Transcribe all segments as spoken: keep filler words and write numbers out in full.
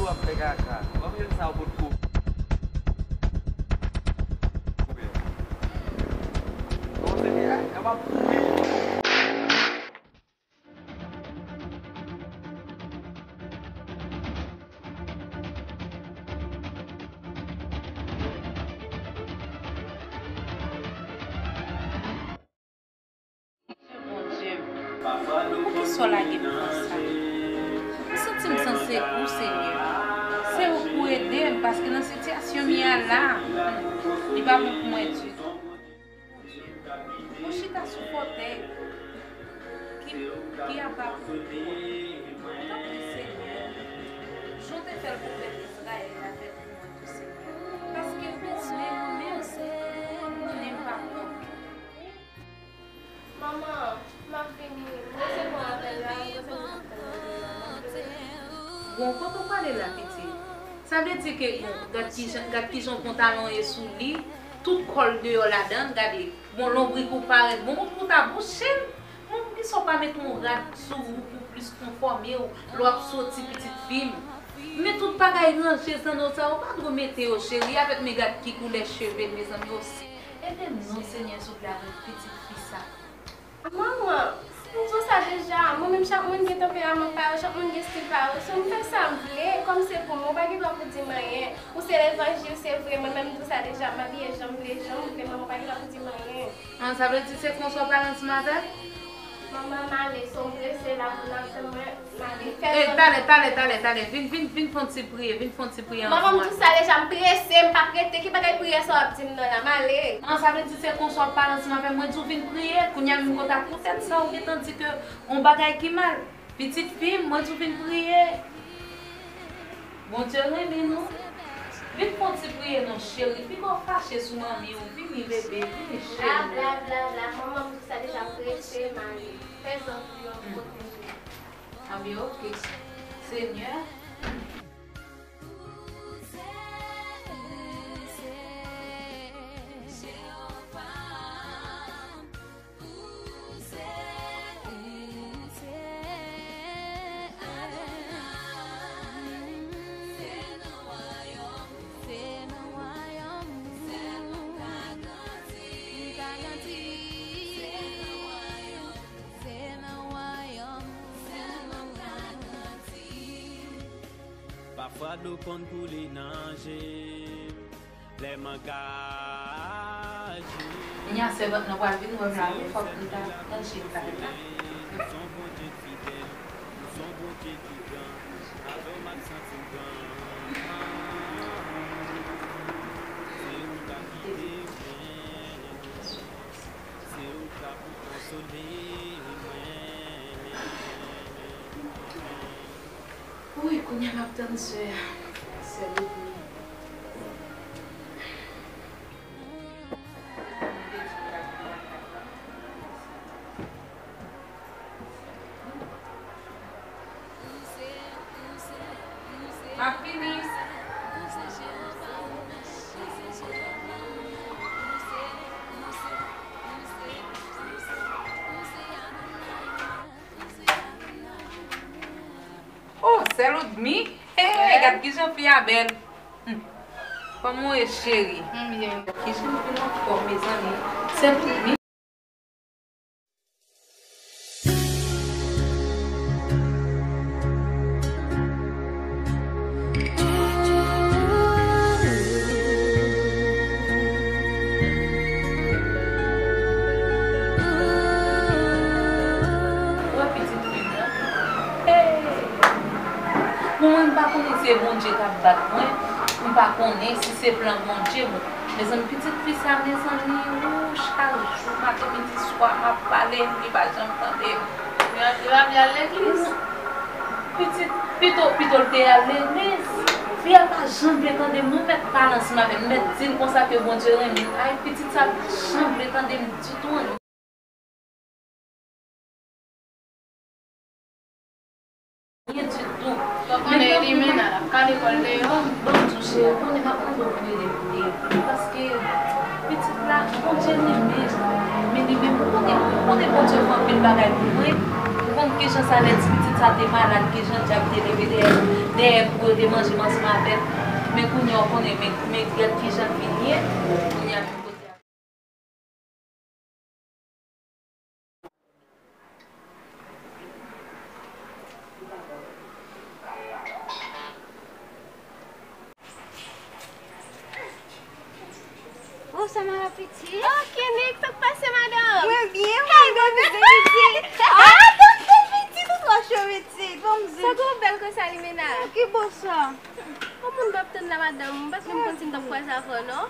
W ap fè kaka. W ap jwenn sa w potko. Kòmanse byen, a, a m ap kouri. Bondye m, poukisa w lage m konsa? M santi m san sekou, Senyè. Se ou k pou ede m, paske nan sitiyasyon m ye a la, hmm, li pa bon pou mwen ditou. Bondye m, mwen chita sou fòtèy ki, ki aba pou ou a. Tanpri, Senyè, jan w te fè l pou pèp Izrayèl la, fè l pou mwen tou, Senyè. Paske ou konnen mwen menm, ou konnen m pa bon. Manman, m ap vini. M resevwa apèl la, m resevwa apèl la. Bon, kote w prale la, pitit? Sa vle di ke, bon, gad kijan, gad kijan pantalon ye sou li, tout kò l deyò ladan l, gade. Bon, lonbrik ou parèt, bon, ou ta bouche l. Bon, poukisa w pa mete yon rad sou ou pou plis konfòme w lè w ap soti, pitit fi m? Men tout bagay ranje zanno sa, ou pa dwe mete yo, cheri, avèk men gad ki koulè cheve l, mezanmi, osi. Ede m non, Senyè, souple, avèk pitit fi sa. Manman, m di w sa deja, mwen menm chak moun gen tanperaman pa yo, chak moun gen stil pa yo. So, m fè sa m vle, kòm se pou mwen, ou pa gen dwa pou di m anyen. Ou se levanjil, se vre, mwen menm m di w sa deja, m abiye jan m vle, jan m vle, manman, ou pa gen dwa pou di m anyen. An, sa vle di se konsa w pale ansanm avè m? Manman, m ale, so m prese la, pou n ap tann mwen. Male, fè zòn. Talè, talè, talè, talè. Vin, vin, vin fè yon ti priye, vin fè yon ti priye ansanm avè m. Manman, m di w sa deja, m prese, m p ap rete. Ki bagay priyè sa w ap di m nan la? M ale. An, sa vle di se konsa w ap pale ansanm avè m. Mwen di w vin priye, kounye a menm kote a poutèt sa ou gentan di ke yon bagay ki mal. Pitit fi m, mwen di w vin priye. Bondye renmen nou. Vin fè yon ti priye non, cheri. Pito w fache sou manmi w. Vini, bebe, vini, cheri. Bla, bla, bla, bla. Manman, m di w sa deja, m prese, m ale. Fè zòn pou yo, m pwoteje. Anben, oke. Senyè. Pafwa dlo konn koule nan je m lè m angaje. Kounye a sèvant nan pral vin wè m la wi, fòk m ta ranje kay la. Ou se yon Bondye k fidèl, ou se yon Bondye ki gran, avè w m ap santi m gran. Se ou k ap gide mwen, se ou k ap konsole mwen. Wi, kounye a m ap tann sè, sè Ludmi. M ap vini. Oh, sè Ludmi. Hey, gad kijan fi a bèl. Hmm. Kòman w ye, cheri? M byen. Kijan fi m anfòm, mezanmi? Sè Ludmi. Wè pitit fi m nan. Hey! Bon, mwen m pa konnen si se Bondye k ap bat mwen, m pa konnen si se plan Bondye. Bon, mezanmi, pitit fi sa, mezanmi, wouch, chak jou, maten, midi, swa, m ap pale l, li pa janm tande m. Li pa, li pa vle al legliz? Pitit, pito, pito l te al legliz. Fi a pa janm vle tande m, non, m mèt pale ansanm avè l, m mèt di l konsa ke Bondye renmen l. Ay, pitit sa pa janm vle tande m ditou. Anyen ditou. Fò konnen Elimena, l ap ka lekòl deyò. Bon, bon, bon, cheri, konnen m ap mande w pou ede m, paske pitit la, Bondye renmen l, men li menm, ou konnen, ou konnen Bondye fè anpil bagay pou mwen. Ou konn kijan sa lè ti pitit Sa te malad, kijan djab te leve dèyè, dèyè pou yo te manje m ansanm avè l. Men kounye a, w konnen, men, men gad kijan l vin ye. Kounye a, men kote a. Bonswa, madan pitit. Oh, Kenik, sa k pase, madanm? Mwen byen, mwen byen, pitit. Ah, tonton pitit, ou twò cho, pitit. Bon, sa gwo bèl konsa, Limena. Oh, ki bonswa. Yon moun m ap tann la, madanm. M pa t menm konn si m t ap kwaze avè w, non.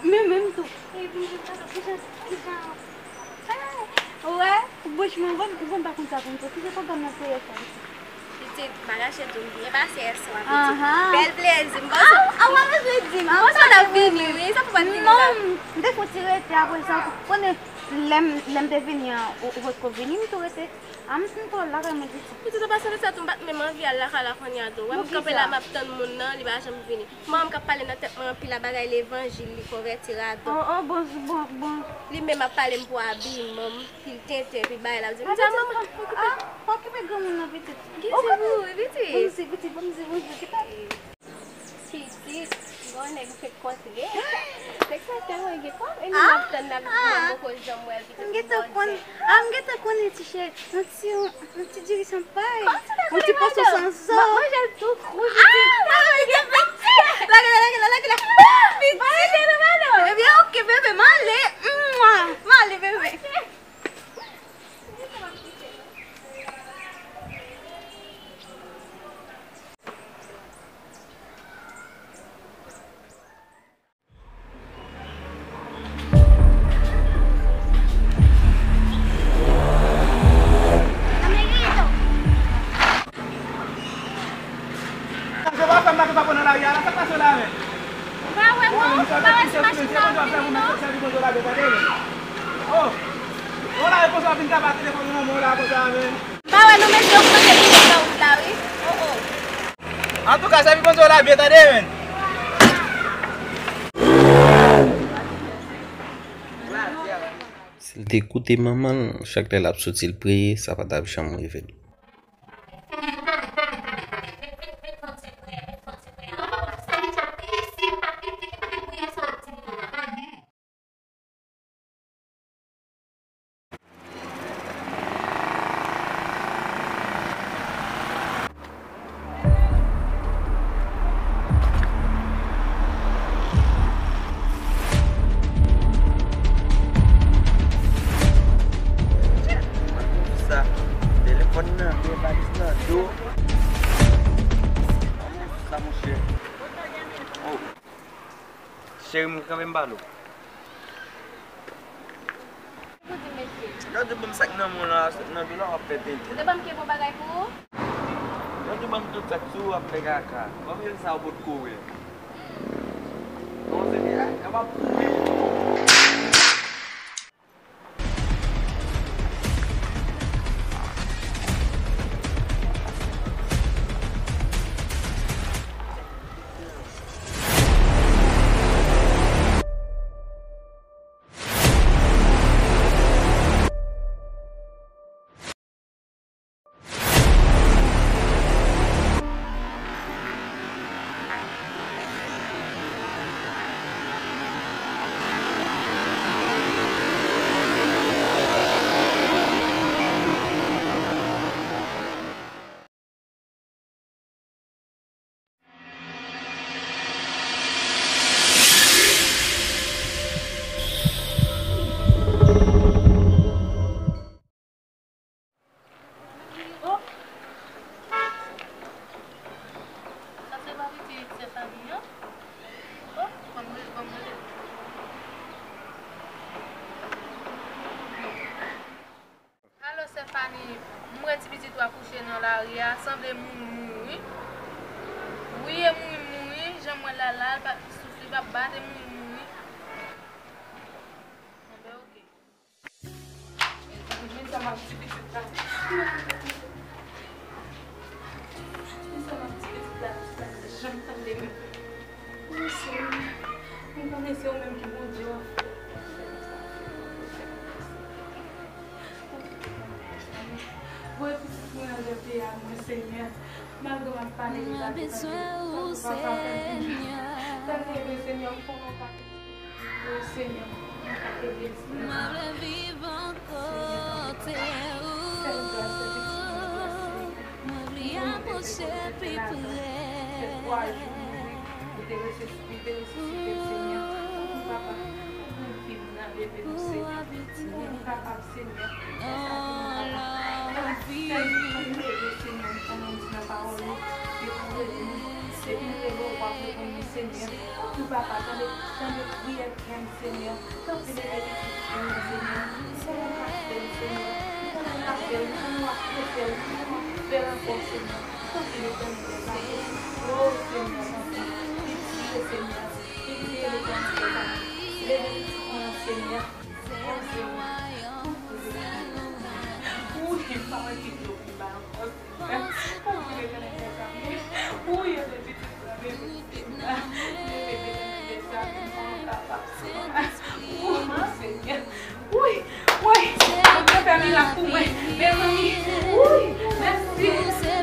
Men menm tou. E, bonjou, madanm. Kijan, kijan? Ou wè, bouch mwen, ou konn, ou konn pa konn sa pou m fè. Kijan papa m nan fè yè sa, pitit? Pitit, m pa kache tou, m byen pase yè swa, pitit. Bèl plezi, m panse. Ah, ah, w ap vle di m. Ah, w ap vle di m. Non, m te fè yon ti rete apre sa. Konnen, lè m, lè m te vini an, ou, ou potko vini, m tou rete. Ah, m, m twò lakay mwen, pitit. Pitit, an pasan de sa tou, m pa t menm anvi al lakay la kounye a tou. Wè m kanpe la, m ap tann moun nan, li pa janm vini. Manman m k ap pale nan tèt mwen anpil a bagay levanjil, li konvèti ladan. Oh, oh, bon, bon, bon. Li menm ap pale m pou abiman m, pou l tenten, pou l bagay la. M di, manman, okipe. Ah, pa okipe granmoun nan, pitit. Gen ti bri, pitit. Bon, si, pitit, bon, si, bon, si, kite. Pitit, gon nèg m fèk kontre. Fèk kontre mwen gen kòb, e nou n ap tann, n ap, n ap poko janm wè l, pitit. M gentan konn, ah, m gentan konnen ti cheri. Yon ti, yon, yon ti diri san pay. Yon ti pòson san zo. M ap manje l tou kri, pitit. Ah, m ap manje l, pitit. Lage la, lage la, lage la. Pitit. Ebyen, oke, bebe, m ale. Mwa. M ale, bebe. Sa se pa fè m nan ki pa pran nan lari a la, sa k pase w la menm? M pa wè non, m pa wè si machin nan ap vini non. Oh, yon la responsab vin kaba telefòn nan men w la konsa menm. M pa wè non, mesye, yo plante pye nan wout la wi. Oh, oh. Antouka, sèvi Bondye w la byen tande, menn. Si l te koute manman l, chak lè l ap soti l priye, sa pa t ap janm rive l. Sa, telefòn nan, gen valiz nan do. Sa, monchè. Oh. Cheri m, kanpe m pale w. Pou di mesye. Jodi ban m sa k nan men w la, sa k nan do la w ap fè tenten. Ou te ban m ke bon bagay pou ou? Jodi ban m tout sa k sou ou w ap fè kaka. Ban m jwenn sa ou potko wè. Bon, se byen, a, a m ap pwouve. Oh! Sa se pa pitit Stéphanie an? Oh, ban m rele, ban m rele. Alo, Stéphanie, m wè ti pitit ou a kouche nan lari a, sanble mouri mouri wi. Wi, e mouri mouri, jan m wè l la, la, l pa souf, li p ap bat, e mouri mouri. Anben, oke. Men sa m ap di pitit la. Men sa m ap di pitit la, pitit la pa janm tande m. O Senyè, mwen konnen se ou menm ki Bondye w ap fè. Voye pitit mwen ale. Kote a mwen, Senyè. Malgre m ap pale de la, tande, papa, tande, Senyè, m konnen w pa Wi, Senyè, mwen ka ede, Senyè. Senyè, tanpri, papa, fè m gras, fè pitit mwen gras, Senyè. Mwen konnen w te konnen fè lajan, fè twa jou, ou te resisite, ou te resisite, Senyè. Tanpri, papa, ou konn fi m nan, leve nou, Senyè. Ou konn ou kapab, Senyè. Fè sa pou nou, papa. Fè l, fè l, fè l leve, Senyè. M konnen w di nan pawòl ou, depi w rele nou, depi n rele w, w ap reponn nou, Senyè. Tanpri, papa, tande, tande priyè kè m, Senyè. Tanpri, leve pitit fi m nan, Senyè. M konnen w ka fè l, Senyè. M konnen w ka fè l, m konnen w ap refè l, m konnen w ap fè l ankò, Senyè. Tanpri, Letènèl dèzame. O, Senyè, tanpri. Pitye, Senyè. Pitye, Letènèl dèzame. Leve pitit mwen an, Senyè. O, Senyè. Tanpri, Letènèl dèzame. Wi, m pa wè ki dlo pou m ba l ankò, Senyè. Tanpri, Letènèl dèzame. Wi, ede pitit mwen, ede pitit mwen. Ede pitit mwen, ede pitit mwen, ede pitit mwen. Wi, Senyè. Wi, wi. Bondye fè mirak pou mwen. Mezanmi. Wi, mèsi.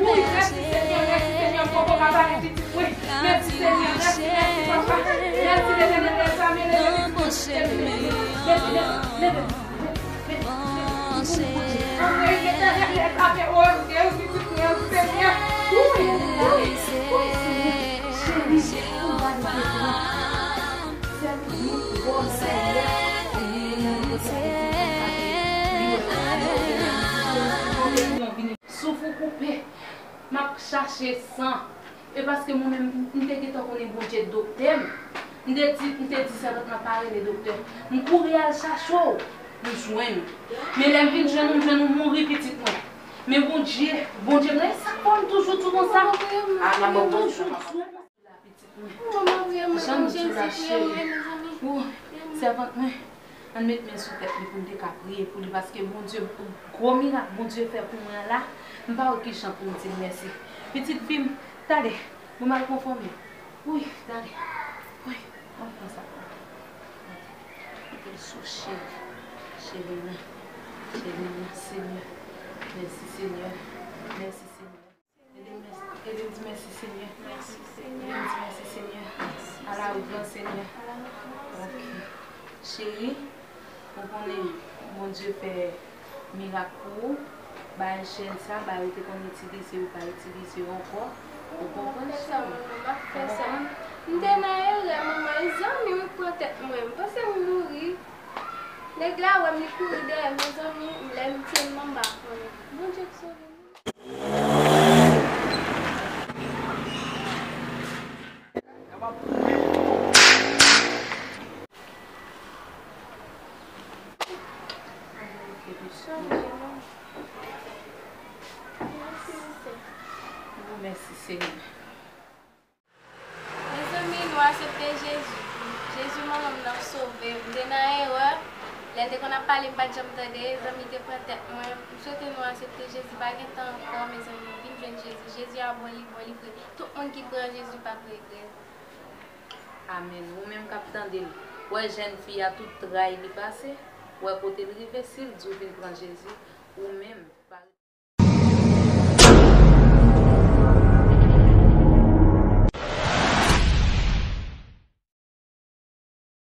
Wi, mèsi, Senyè, mèsi, Senyè. M poko ka pale pitit mwen. Mèsi, Senyè, mèsi, mèsi, papa. Mèsi, Letènèl dèzame, leve pitit mwen. Leve, leve, leve. Souf ou koupe, m ap chache san. E paske mwen menm, m te gentan konnen Bondye doktè m. M te di, m te di sèvant lan pa rele doktè. M kouri al chache w, m jwenn ou. Men lè m vin jwenn ou, m jwenn ou mouri pitit mwen. Men Bondye, Bondye mwen, e sa k fè m toujou di w konsa? M toujou di w konsa, pitit mwen. Jan m di w la, cheri. Ou, sèvant mwen. Ann met men sou tèt li pou n te ka priye pou li, paske Bondye, gwo mirak Bondye fè pou mwen an la, m pa wè ki jan pou m di l mèsi. Pitit fi m, tande, bon, m al pran fanmi. Wi, tande. Wi, ann pran sa. Mete l sou cheri. Cheri mwen. Cheri mwen, Senyè. Mèsi, Senyè. Mèsi, Senyè. Ede m, ede m di mèsi, Senyè. Mèsi, Senyè. Ede m di mèsi, Senyè. Ala ou gran, Senyè. Ok. Cheri, ou konnen Bondye fè mirak pou ou. Bay chèn sa, bay ou te konn itilize, ou pa itilize yo ankò. Ou konprann, cheri? Ou konprann? M te nan erè, manman, e zanmi m pran tèt mwen. M panse m mouri. Nèg la wè m, li kouri dèyè m, mezanmi, lè m tyenn nan m pa konnen. Bondye k sove m. Mèsi, Senyè. Mezanmi, nou aksepte Jezi. Jezi, manman m nan sove m. M te nan erè. Lè l te konn ap pale, m pa t janm tande. Zanmi te pran tèt mwen. M swete nou aksepte Jezi. Pa gen tan ankò, mezanmi. Vin jwenn Jezi. Jezi a bon, li bon, li vre. Tout moun ki pran Jezi p ap regrèt. Amèn. Ou menm k ap tande l, wè jèn fi a tout tray li pase, wè kote l rive, si l di w vin pran Jezi, ou menm.